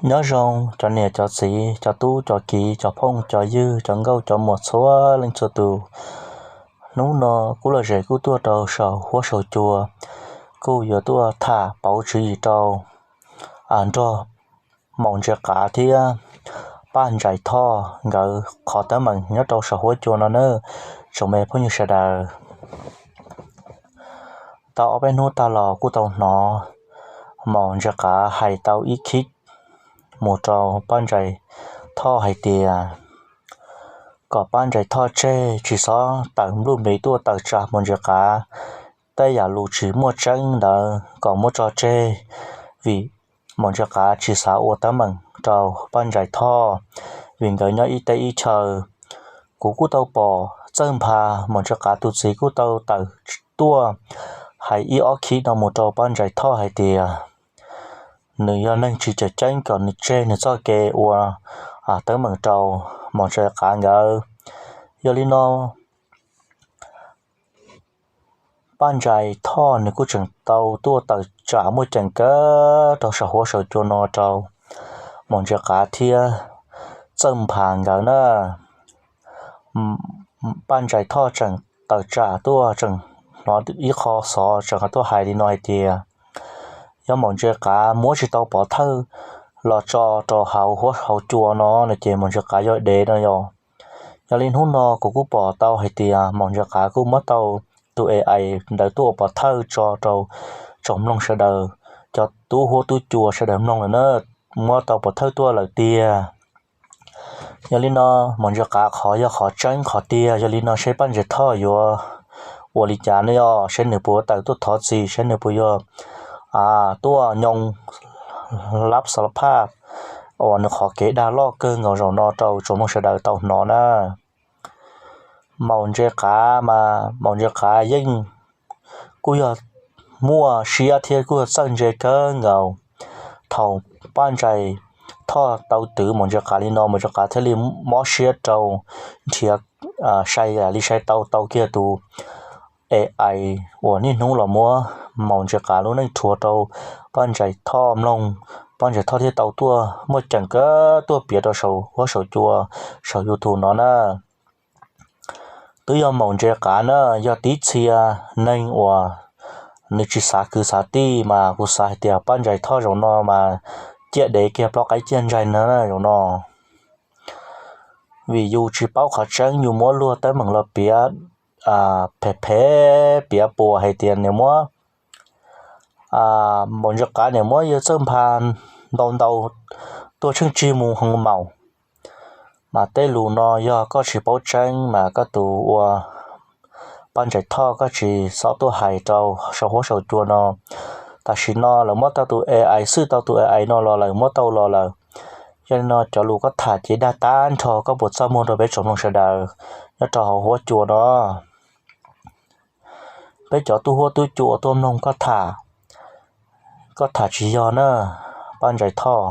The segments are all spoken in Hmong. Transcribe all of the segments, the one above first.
Nyob zoo cov niam cov txiv, cov tub cov kiv, cov phooj cov ywg, cov nkauj cov muam txhua leej txhua tus. Hnub no kuv lom zem kuj tuaj rau saum huab saum cua, kuj yuav tuaj tham pauv tswv yim rau nrog Maum Ntses Qav thiab Paj Ntsais Thoj nkawd qhov teeb meem nyob rau saum huab cua no nawb, tsoom me phooj ywg sawv daws. Tau ob peb hnub tag los kuj tau hnov Maum Ntses Qav hais tau ib khib mus rau Paj Ntsais Thoj hais tias kom Paj Ntsais Thoj tseg, tsis txhob tawm npluj npis tuaj tawm tsam Maum Ntses Qav tej yam lus tsis muaj tseeb ntawd kom muab tso tseg, vim Maum Ntses Qav tsis xav ua teeb meem rau Paj Ntsais Thoj, vim nkawd nyob ib teb ib chaw. Kuv kuj tau pom txawj npha Maum Ntses Qav tus txiv kuj tau tawm tuaj hais ib ob khib no mus rau Paj Ntsais Thoj hais tias nws yog neeg tsis cawm ceeb, kom nws tseg nws txoj kev ua teeb meem rau Maum Ntses Qav nkawd. Yog li no Paj Ntsais Thoj nws kuj tseem tau tuaj tawm tsam muaj ceem kawg rau saum huab saum cua no rau Maum Ntses Qav thiab txawj npha nkawd na. Paj Ntsais Thoj tseem tawm tsam tuaj tseem hnov ib qho xov tseem tuaj hais li no hais tias yog Maum Ntses Qav muab tsis tau pov thawj los tso rau hauv huab hauv cua no no ces Maum Ntses Qav yog dev no yog. Yog li hnub no kuv kuj pom tau hais tias Maum Ntses Qav kuj muab tau tus A I ntawd tuaj ua pov thawj tso rau tsoom mloog sawv daws, cov tub huab tub cua sawv daws mloog lawm na, muab tau pov thawj tuaj lawm tiag. Yog li no Maum Ntses Qav qhov yog qhov tseeb qhov tiag, yog li no seb Paj Ntsais Thoj yuav ua li cas ne, yog seb nws puas tawm tuaj thov txim, seb nws puas yuav tuaj nyoo lab xa la phaj uas nws qhov kev dag loj kawg nkaus zaum no rau tsoom mloog sawv daws tau hnov na. Maum Ntses Qav mas Maum Ntses Qav yeej kuj yog muaj siab thiab kuj yog txawj ntse kawg nkaus. Thaum Paj Ntsais Thoj tau twv Maum Ntses Qav li no, Maum Ntses Qav thiaj li mob siab rau nrhiav sai li sai tau tau kiag tus A I uas niaj hnub los muab Maum Ntses Qav lub neej rhuav rau Paj Ntsais Thoj mloog. Paj Ntsais Thoj thiaj tau tuaj muaj ceem kawg tuaj piav rau saum huab saum cua saum YouTube no na. Twb yog Maum Ntses Qav na yog tib txhia neeg uas nws tsis xav kwv xav tij mas kuv xav hais tias Paj Ntsais Thoj zaum no mas ciaj dev kiag plaub qaib ciaj ntsais na zaum no. Vim yus tsis paub qhov tseeb yus muab luag teeb meem los piav phem phem, piav puas hais tias niam muab Maum Ntses Qav niam muab yawg Txawj Npha ntau ntau tuaj tsheej tsig mus hoo maum. Mas tej lus no yog koj tsis paub tseeb mas koj tus ua Paj Ntsais Thoj koj tsis txhob tuaj hais rau saum huab saum cua no. Tam sim no lawv muab tau tus A I, xwb tau tus A I no los lawm, muab tau los lawm. Yog li no cov lus koj tham ces dag tag nrho, koj puas txaj muag rau peb tsoom mloog sawv daws nyob rau hauv huab cua no. Peb cov tub huab tub cua tuaj mloog koj tham, koj tham tsis yog na, Paj Ntsais Thoj.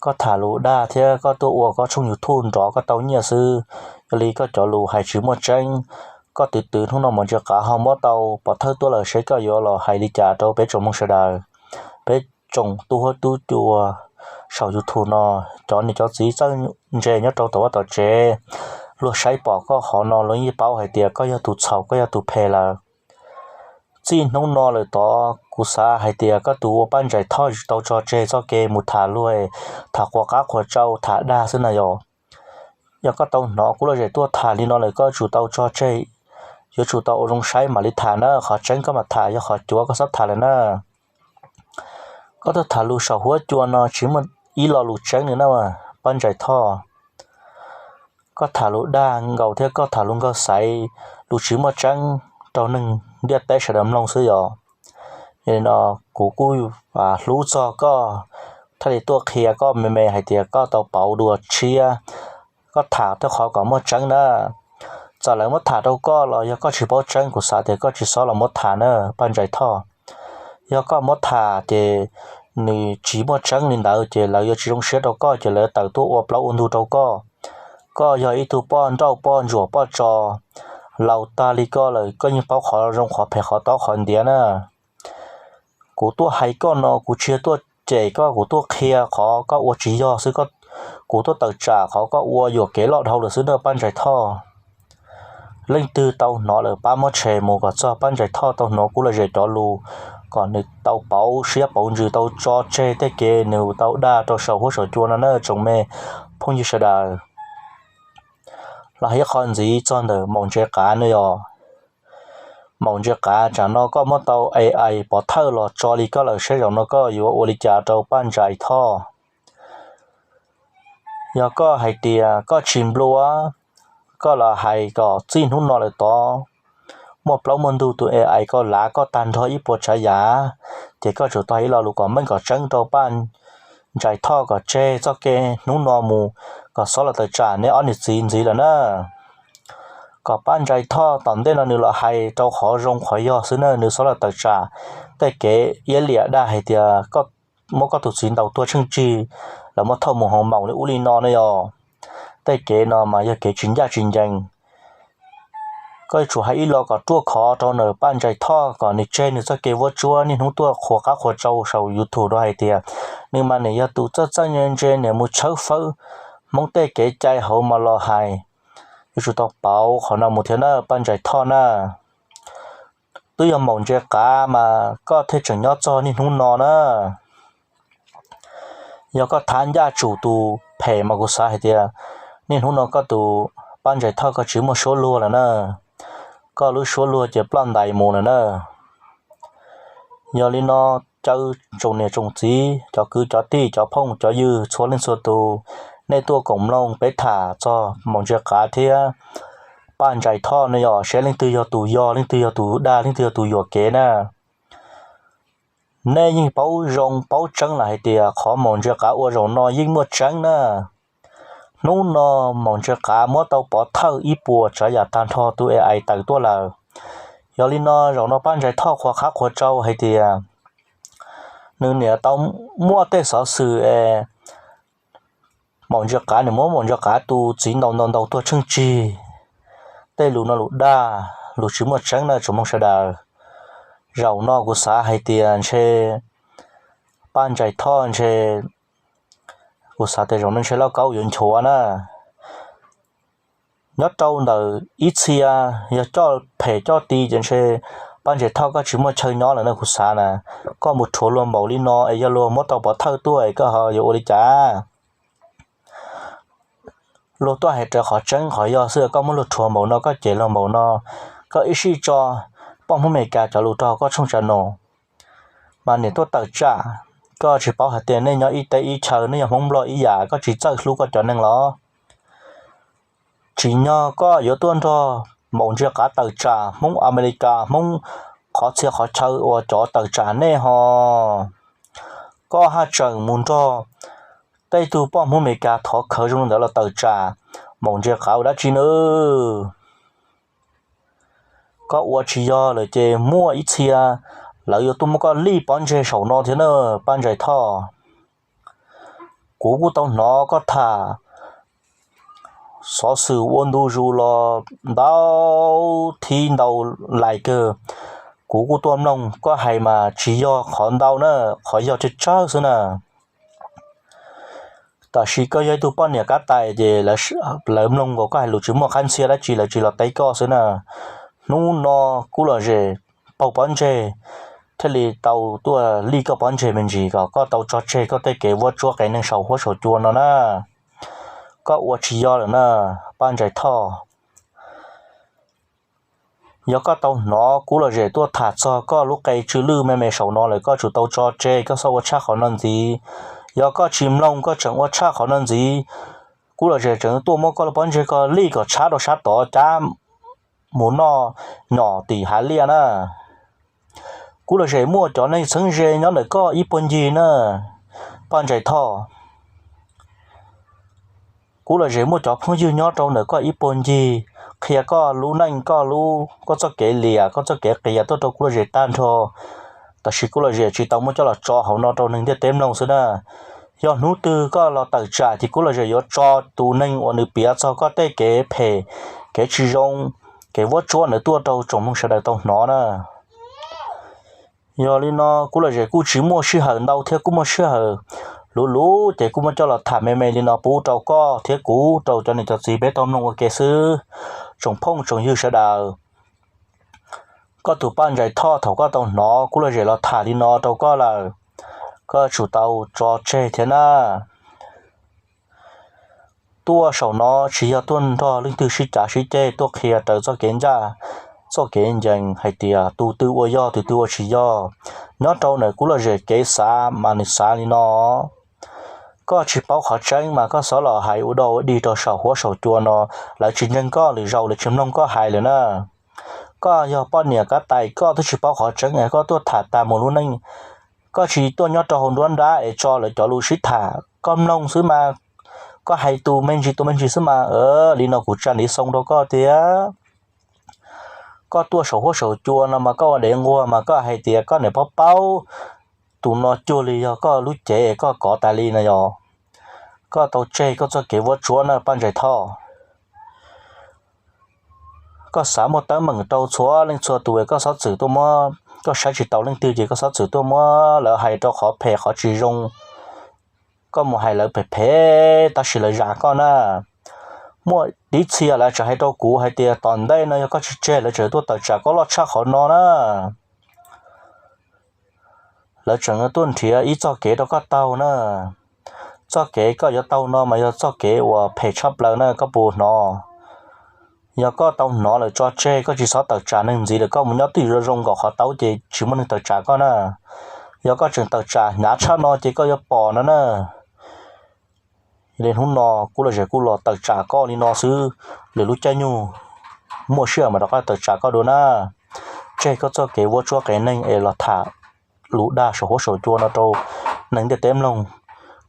Koj tham lus dag thiab koj tuaj ua koj tshooj YouTube nrov koj tau nyiaj xwb. Yog li koj cov lus hais tsis muaj tseeb. Koj twv twv hnub no Maum Ntses Qav ho muab tau pov thawj tuaj lawm, seb koj yuav los hais li cas rau peb tsoom mloog sawv daws. Peb tsoom tub huab tub cua saum YouTube no, cov niam cov txiv txawj ntse nyob rau tom vaj tom tsev, luag saib pom koj qhov no luag yeej paub hais tias koj yog tus txhaum, koj yog tus phem lawm. Txij hnub no lawm tod kuv xav hais tias koj tus ua Paj Ntsais Thoj tsis tau tso tseg txoj kev mus tham luag, tham qhuas qab qhuas tsau, tham dag xwb na yom. Yog koj tau hnov kuv lom zem tuaj tham li no lawm koj tsum tau tso tseg, yuav tsum tau ua zoo saib mam li tham na. Qhov tseeb koj mam tham, yog qhov cuav koj txhob tham lawm na. Koj tuaj tham lus saum huab cua no tsis muaj ib lo lus tseeb li na, Paj Ntsais Thoj. Koj tham lus dag nkaus thiab koj tham lus nkaug xaiv, lus tsis muaj tseeb rau neeg ntiaj teb sawv daws mloog xwb yom. Yog li no kuv kuj hlub txog koj thiaj li tuaj qhia koj me me hais tias koj tau pauv dua tshiab, koj tham tej qhov kom muaj tseeb na. Txawm lawv muab tham rau koj los yog koj tsis paub tseeb kuv xav tias koj tsis txhob los muab tham na, Paj Ntsais Thoj. Yog koj muab tham ces nws tsis muaj tseeb li ntawd ces lawv yuav tsis zoo siab rau koj ces lawv tawm tuaj ua plaub ua ntug rau koj. Koj yog ib tug poj nrauj poj ntsuam poj tso laus tag li koj lawm koj yeej paub qhov zoo qhov phem qhov tob qhov ntiav na. Kuv tuaj hais koj no kuv tsis yog tuaj Ces koj kuv tuaj qhia qhov koj ua tsis yog xwb, kuv tuaj tawm tsam qhov koj ua yuam kev loj dhau lawm xwb na Paj Ntsais Thoj. Leej twg tau hnov lawm pab muab share mus kom txog Paj Ntsais Thoj tau hnov Kub Los Zem cov lus, kom nws tau pauv siab pauv ntsws tau tso tseg tej kev nws tau dag rau saum huab saum cua no na tsoom me phooj ywg sawv daws. Los ib qho ntxiv txog ntawm Maum Ntses Qav no yog, Maum Ntses Qav, tsam no koj muab tau A I pov thawj los tso li koj lawm, saib zaum no koj yuav ua li cas rau Paj Ntsais Thoj. Yog koj hais tias koj tsis nplua, koj los hais kom txij hnub no lawm tod muaj plaub muaj ntug tus A I koj lav koj tag nrho ib puas tsav yam, ces koj tsum tau hais ib lo lus kom meej kom tseeb rau Paj Ntsais Thoj kom tseg txoj kev hnub no mus, kom xob los tawm tsam neb ob niam txiv ntxiv lawm na. Kom Paj Ntsais Thoj tom ntej no nws los hais rau qhov zoo qhov yog xwb na, nws xob los tawm tsam tej kev iab liam dag hais tias koj muab koj tus txiv ntaus tuag tsheej tsig, lawv muab thauj mus hoo maum li ub li no ne yog. Tej kev no mas yog kev tsis ncaj tsis ncees. Koj yuav tsum hais ib lo kom ruaj khov rau ntawm Paj Ntsais Thoj kom nws tseg nws txoj kev vuab tsuab niaj hnub tuaj qhuas qab qhuas tsau saum YouTube rau hais tias nws mas nws yog tus txawj txawj ntse ntse, nws mus tshawb fawb Hmoob tej kev cai hauv mas los hais. Yuav tsum tau pauv qhov no mus thiab na Paj Ntsais Thoj na. Twb yog Maum Ntses Qav mas koj thiaj tseem nyob txog niaj hnub no na. Yog koj thab ncaj tsum tus phem mas kuv xav hais tias niaj hnub no koj tus Paj Ntsais Thoj koj tsis muaj suab luag lawm na. Koj lub suab luag ces ploj ntais mus lawm na. Yog li no, caw tsoom niam tsoom txiv, cov kwv cov tij, cov phooj cov ywg txhua leej txhua tus, nej tuaj koom mloog peb tham txog Maum Ntses Qav thiab Paj Ntsais Thoj no yog seb leej twg yog tus yog, leej twg yog tus dag, leej twg yog tus yuam kev na. Nej yeej paub zoo paub tseeb lawm hais tias qhov Maum Ntses Qav ua zaum no yeej muaj tseeb na. Hnub no Maum Ntses Qav muab tau pov thawj ib puas tsav yam tag nrho tus A I tawm tuaj lawm. Yog li no zaum no Paj Ntsais Thoj qhuas qhab qhuas tsau hais tias nws niam tau muaj tej xov xwm es Maum Ntses Qav nws muab Maum Ntses Qav tus txiv ntaus ntaus ntaus tuag tsheej tsig. Tej lus no lus dag, lus tsis muaj tseeb na tsoom mloog sawv daws. Zaum no kuv xav hais tias ntshe Paj Ntsais Thoj ntshe, kuv xav tias zaum no ntshe lauj kaub yuav nchuav na. Nyob rau ntawm ib txhia, yog coj phem coj ti ces ntshe Paj Ntsais Thoj koj tsis muaj chaw nyob lawm na kuv xav na. Koj mus rhuav luag npaum li no es yog luag muab tau pov thawj tuaj es koj ho yuav ua li cas? Luag tuaj hais raws qhov tseeb qhov yog xwb, koj muab luag rhuav npaum no, koj cem luag npaum no, koj ib sij tso poj Hmoob Amelikas cov lus rau koj tshooj tsa no mas niam tuaj tawm tsam, koj tsis paub hais tias nej nyob ib teb ib chaw, nej yog Hmoob Nplog ib yam, koj tsis txawj hlub koj cov neeg los? Tsim nyog koj yuav tuaj nrog Maum Ntses Qav tawm tsam Hmoob Amelikas, Hmoob qhov txhia qhov chaw uas cov tawm tsam nej ho. Koj haj tseem mus nrog tej tug poj Hmoob Amelikas thov khawv zoo ntawd los tawm tsam Maum Ntses Qav ua dab tsi na? Koj ua tsis yog lawm ces muaj ib txhia lawv yuav tuaj muab koj lij pob ntseg saum no thiab na, Paj Ntsais Thoj. Kuv kuj tau hnov koj tham xov xwm ua ntu zus los ntau thib ntau lais kawg. Kuv kuj tuaj mloog koj hais mas tsis yog qhov ntau na, qhov yog tsawg tsawg xwb na. Tab sis koj yog ib tug poj niam kab tais ces lawv mloog nkaus koj hais lus tsis muaj qab ntxhiab dab tsi lawv tsis los teb koj xwb na. Hnub no Kub Los Zem paug pob ntseg thiaj li tau tuaj lij koj pob ntseg me ntsis kom koj tau tso tseg koj tej kev vuab tsuab qias neeg saum huab saum cua no na. Koj ua tsis yog lawm na, Paj Ntsais Thoj. Yog koj tau hnov Kub Los Zem tuaj tham txog koj lub qe tsw lwj me me saum no lawm koj tsum tau tso tseg, koj txhob ua tshaj qhov no ntxiv. Yog koj tsis mloog koj tseem ua tshaj qhov no ntxiv, Kub Los Zem tseem tuaj muab koj lub pob ntseg ko lij kom tshab rau sab tod cab mus noj nyom tim hav liaj na. Kub Los Zem muaj cov neeg txheeb ze nyob ntawm koj ib puag ncig na, Paj Ntsais Thoj. Kub Los Zem muaj cov phooj ywg nyob rau ntawm koj ib puag ncig, qhia koj lub neej, koj lub, koj txoj kev liam, koj txoj kev qias tuaj rau Kub Los Zem tag nrho. Tab sis Kub Los Zem tsis tau muab coj los tso hauv no rau neeg ntiaj teb mloog xwb na. Yog hnub twg koj los tawm tsam ces Kub Los Zem yuav tso tus neeg uas nws piav txog koj tej kev phem, kev tsis zoo, kev vuab tsuab ntawd tuaj rau tsoom mloog sawv daws tau hnov na. Yog li no kuv lom zem kuj tsis muaj sij hawm ntau thiab, kuj muaj sij hawm luv luv ces kuv muab coj los tham me me li no pub rau koj thiab kuv rau cov niam cov txiv peb tau mloog ua ke xwb. Tsoom phooj tsoom ywg sawv daws, koj tus Paj Ntsais Thoj, thaum koj tau hnov kuv lom zem los tham li no rau koj lawm, koj tsum tau tso tseg thiab na. Tuaj saum no tsis yog tuaj nrog leej twg sib cav sib ceg, tuaj qhia raws txoj kev ncaj, txoj kev ncees hais tias tus twg ua yog tus twg ua tsis yog. Nyob rau ntawm kuv lom zem kev xav mas nws xav li no. Koj tsis paub qhov tseeb mas koj xav los hais ua dog ua dig rau saum huab saum cua no, lawv tsis ntseeg koj, lwm zaus lawv tsis mloog koj hais lawm na. Koj yog poj niam kav tais, koj twb tsis paub qhov tseeb es koj tuaj tham tag mus lub neej. Koj tsis tuaj nyob rau hauv nruab nrab es tso lawv cov lus sib tham, koj mloog xwb mas, koj hais tus me ntsis tus me ntsis xwb mas. Li no kuv tsa ntiv xoo rau koj tias koj tuaj saum huab saum cua no mas koj ua dev nquag mas koj hais tias koj niam paub paub, tus no cuag li yog koj lub cev es koj kov tas li no yog. Koj tau tseg koj txoj kev vuab tsuab na Paj Ntsais Thoj. Koj xav muaj teeb meem rau txhua leej txhua tus es koj xov txwm tuaj muab, koj saib tsis taus leej twg ces koj xov txwm tuaj muab lawv hais rau qhov phem qhov tsis zoo. Koj mus hais lawv phem phem tab sis lawv zam koj na. Muaj ib txhia lawv tseem hais rau kuv hais tias tom ntej no yog koj tsis tseg lawv tseem tuaj tawm tsam koj loj tshaj qhov no na. Lawv tseem tuaj nrhiav ib txoj kev rau koj taug na. Txoj kev koj yuav taug no mas yog txoj kev uas phem tshaj plaws na, koj puas hnov? Yog koj tau hnov lawm tso tseg, koj tsis txhob tawm tsam neeg ntxiv lawm, koj mus nyob twj ywm zoo nkaus qhov tau ces tsis muaj neeg tawm tsam koj na. Yog koj tseem tawm tsam hnyav tshaj no ces koj yuav pom no na. Li hnub no kuv lom zem kuj los tawm tsam koj li no xwb, lwm lub caij nyuag muaj sij hawm mas rov qab tawm tsam koj dua na. Tseg koj txoj kev vuab tsuab qias neeg es los tham lus dag saum huab saum cua no rau neeg ntiaj teb mloog,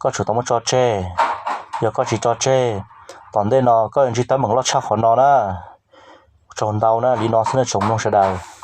koj tsum tau muab tso tseg. Yog koj tsis tso tseg, tom ntej no koj yuav ntsib teeb meem loj tshaj qhov no na. Tsaug ntau na, li no xwb nej tsoom mloog sawv daws.